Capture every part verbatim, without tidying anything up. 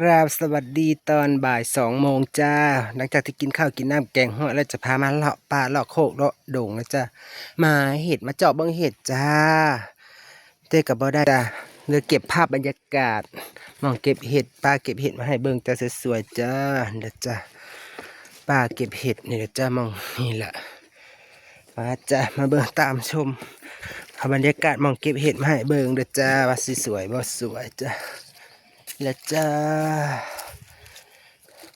กราบสวัสดีตอนบ่ายสองโมงจ้า หลังจากที่กินข้าวกินน้ำแกงฮวกแล้ว จะพามาเลาะป่าเลาะโคกเลาะดงนะจ้า มาเห็ด มาเจาะเบิ่งเห็ดจ้า แต่ก็บ่ได้จ้า เลยเก็บภาพบรรยากาศ หม่องเก็บเห็ด ป่าเก็บเห็ดมาให้เบิ่งจ้า สวยๆจ้า เด้อจ้า ป่าเก็บเห็ดนี่แหละจ้า หม่องนี่แหละ มาจ้า มาเบิ่งตามชม เอาบรรยากาศหม่องเก็บเห็ดมาให้เบิ่งเด้อจ้า ว่าสิสวยบ่สวยจ้า และจ้า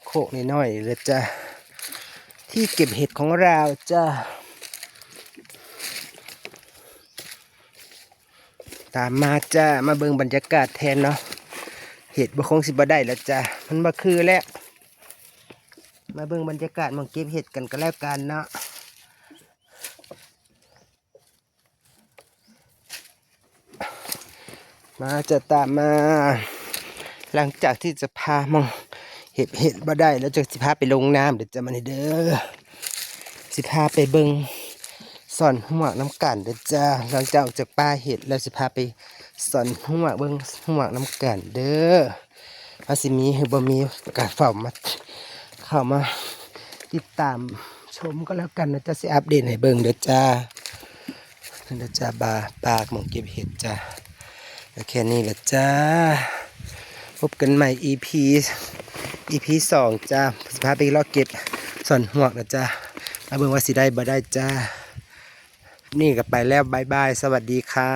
โคกน้อยๆเลยจ้า ที่เก็บเห็ดของเราจ้า ตามมาจ้า มาเบิ่งบรรยากาศแทนเนาะ เห็ดบ่คงสิบ่ได้แล้วจ้า มันบ่คือแล้ว มาเบิ่งบรรยากาศหม่องเก็บเห็ดกันก็แล้วกันเนาะ มาจ้า ตามมา หลังจากที่จะพาหม่องเก็บเห็ดบ่ได้แล้ว จะสิพาไปลงน้ำเด้อจ้า มานี่เด้อ สิพาไปเบิ่งซ่อนฮวกนำกันเด้อจ้า หลังจากออกจากป่าเห็ดแล้ว สิพาไปซ่อนฮวก เบิ่งฮวกนำกันเด้อ ว่าสิมีหรือบ่มี ก็เฝ้ามา เข้ามาติดตามชมก็แล้วกันนะจ้า สิอัปเดตให้เบิ่งเด้อจ้า นั่นนะจ้า บ่า ป่าหม่องเก็บเห็ดจ้า ก็แค่นี้แหละจ้า พบกันใหม่ อีพี อีพีสองจ้า สิพาไปเลาะเก็บซ่อนฮวกนะจ้า มาเบิ่งว่าสิได้บ่ได้จ้า นี่ก็ไปแล้ว บ๊ายบาย สวัสดีค่ะ